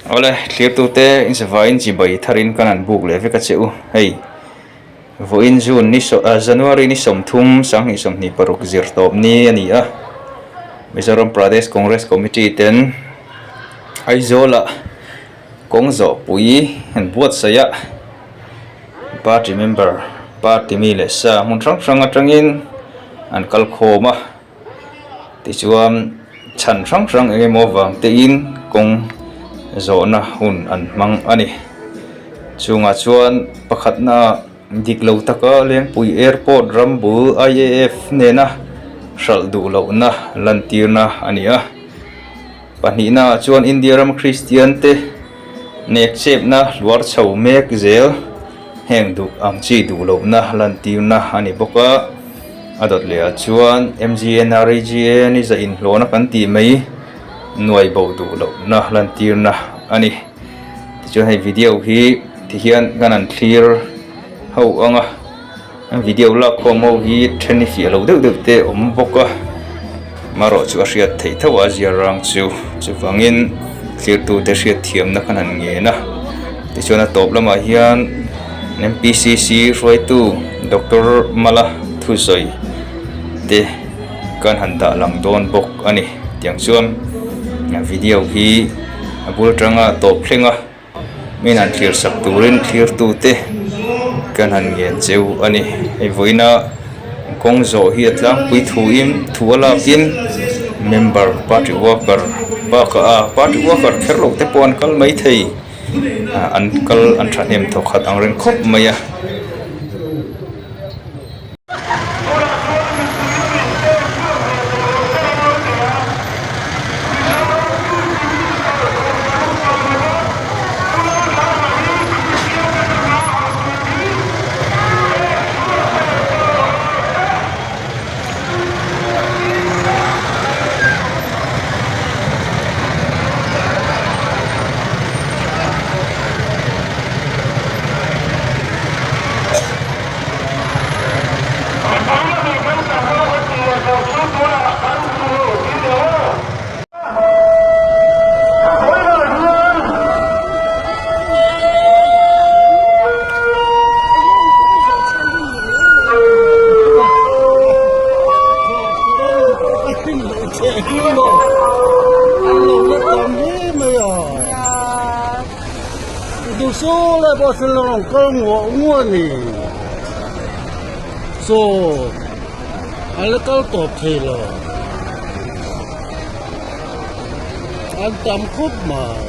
Awle thlirtute insavaiin chibai tharin kan han buk leh vek a che u. Hei vawiin June ni saw ah January ni 30 2026 zir tawp ni a ni a. Mizoram Pradesh Congress Committee ten Aizawlah kawng zawhpui an buatsaih a. Party member party mi leh sa hmun hrang hrang atangin an kal khawm a. Tichuan chhan hrang hrang eng emaw vang tein kawng zawhna hun an hmang a ni. Chungah chuan pakhatna dik lo taka Lengpui Airport ram bul IAF nena hralh duh lohna lantirna a ni a. Pahnihnaah chuan India ram Kristian te nek chepna hluar chho mek zel heng duh ang chi duh lohna lantirna a ni bawk a. A dawt lehah chuan MGNREGA ni za inhlawhna kan tih mai nuai bo duh lohna lantirna a ni. Tichuan hei video hi tihian kan han thlir ho ang a. Video lak khawm ho hi then i fiah lo deuh deuh te a awm bawk a, marawh chu a hriat theih tho a zir rang chu chuvangin thirtute hriat thiamna khan han ngen a, tichuan a tawp lamah hian M_P_C_C hruaitu Doctor Mala Thusawi te kan han dah lang dawn bawk a ni tiang chuan video hi a bul atanga tawp thleng a. Min han thlir sak turin thlirtute kan han ngen cheu a ni. Hei vawiina kawng zawh hi a tlangpui thuin thu a lakin member party worker bakah a party worker kher lo te pawh an kal mai thei an kal an thahnem thawkhat ang reng khawp mai a. Chaw a la kal tawp thei lo an tam khawp mai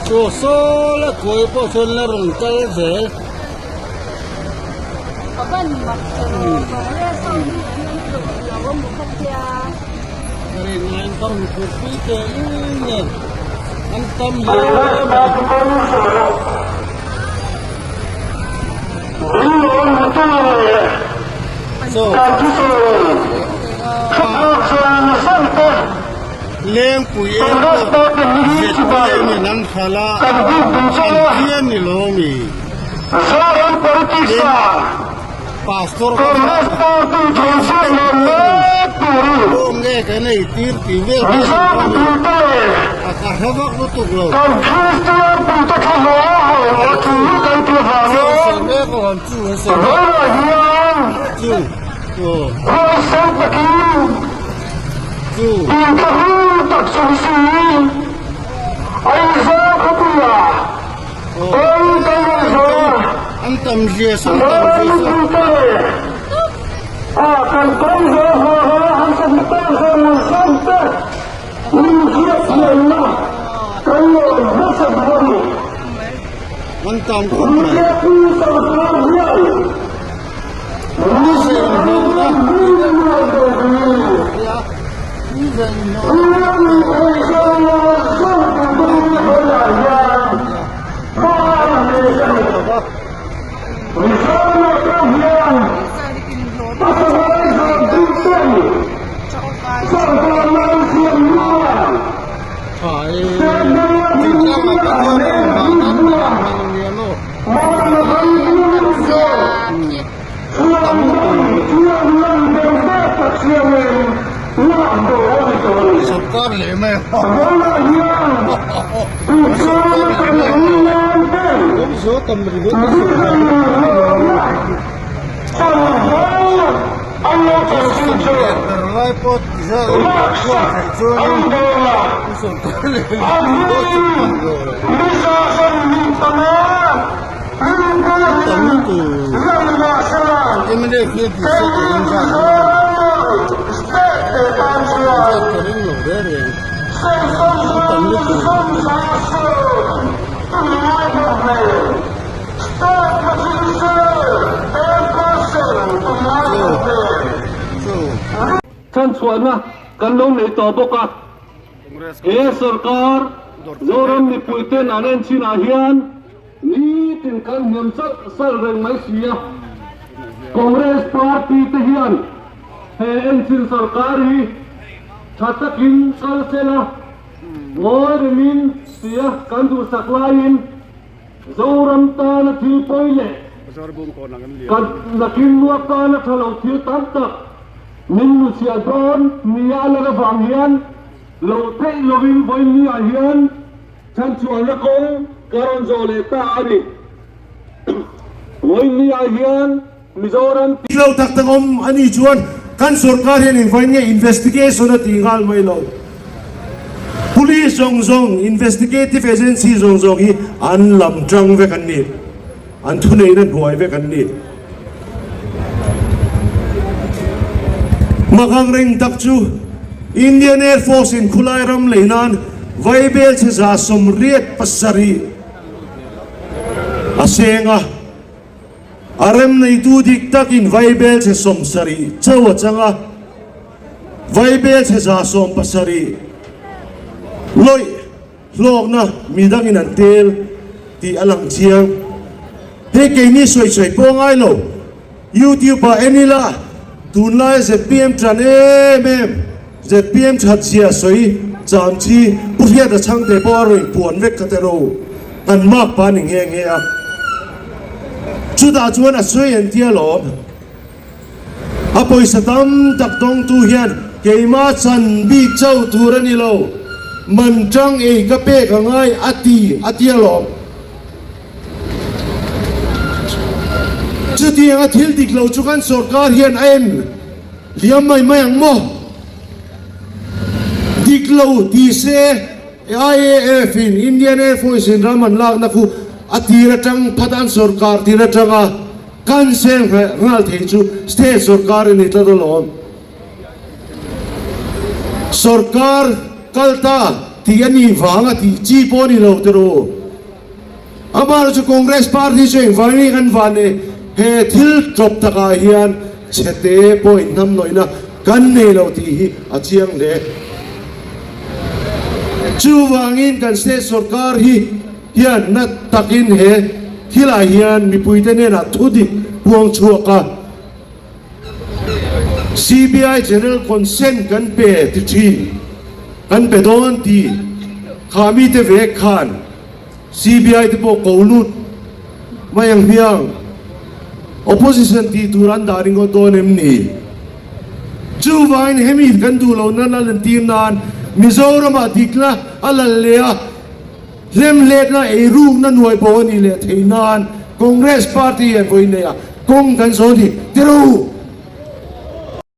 chaw saw la kawi pawh sawn la rawn kal zel. An tam hle mai. Lengpui airport ZPM in an hralh a, an thian ni lo mi? Tin, Pastor kha Bawm nge kan ei tir tih vel kha a ni lo mi? A ka hre vak lutuk lo. Chu an sawi mek chu aw chu. An tam zia saw tam zia saw. An tam khawp mai. Ni ze in hlawh a. Ni ze in hlawh a. Sawrkar leh mai a Kan sawrkar leh mai a Kan zo tam ringawt a sawrkar leh ber lai pawh ti zat a inkhawm theih chuanin kan sawrkar leh ringawt tam lutuk mnf hian ti se ka ring zat ang zat ka ring lo reng reng a tam lutuk. Chhanchhuahna kan lo nei tawh bawk a, he sorkar Zoram mipuiten an en chinah hian nitin kan hniam salh salh reng mai si a. Congress party te hian he enchin sorkar hi tha takin kal sela, ngawi rengin tia kan duhsak laiin, Zoram tana thil pawi leh kan nakin luak tana tha lo thil tam tak min luchhiah dawn nia a lan avang hian lo theih lovin vawiinniah hian chhanchhuahna kawng ka rawn zawh leh ta a ni. Vawiinniah hian Mizoram. Lo tak tak awm a nih chuan kan sorkar hian engvangin nge investigation a tih nghal mai lo. Police zawng zawng, investigative agency zawng zawng hi an lam tang vek an ni. An thuneihna hnuai vek an ni. Makang reng tak chu Indian Air Force in khulai ram lei nan vaibel chhe 87 a seng a. A rem neitu dik takin vaibel chhe 70 chauh a chang a, vaibel chhe 70 lawih hlawkna midangin an tel tih a lang chiang. Hei keini sawi sawi pawh ngai lo, YouTube ah en ila tunlaia zpm tan em em, zpm that zia sawi cham chi Pu Hriata Chhangte pawh a rawn puan vek kha te ro kan mark pa ni nghe nghe a. Chutah chuan a sawi an tia lawm. A pawisa tam tak dawngtu hian keimah chan bik chauh tur a ni lo, man tang ei ka pek a ngai a ti a tia lawm. Chutiang a thil dik lo chu kan sorkar hian a en liam mai mai ang maw? Dik lo ti se IAF in Indian Air Force in ram an lakna khu a tir atang phat an sorkar tir atanga kan seng nghal thei chu state sorkar a ni tlat alawm. Sorkar kal ta tih a nih vanga tih chi pawh a ni lo tiraw? Amah chu Congress party chu engvangin nge kan van e, he thil tawp takah hian chhete pawh inhnamhnawihna kan nei lo tih hi a chiang hle. Chuvangin kan state sorkar hi hian na takin he thilah hian mipuite hnenah thudik puang chhuak a, CBI General Consent kan pe ti thin, kan pe dawn ti kha mite vek khan CBI te pawh ko lut mai ang hmiang. Opposition tih tur an dah ringawt dawn em ni? Chuvangin hemi kan duh loh nan a lantir nan Mizoramah dikna a lal leh a, hlemhletna eirukna nuai bo a nih leh theih nan Congress party hian vawi neih a kawng kan zawn hi ti ro.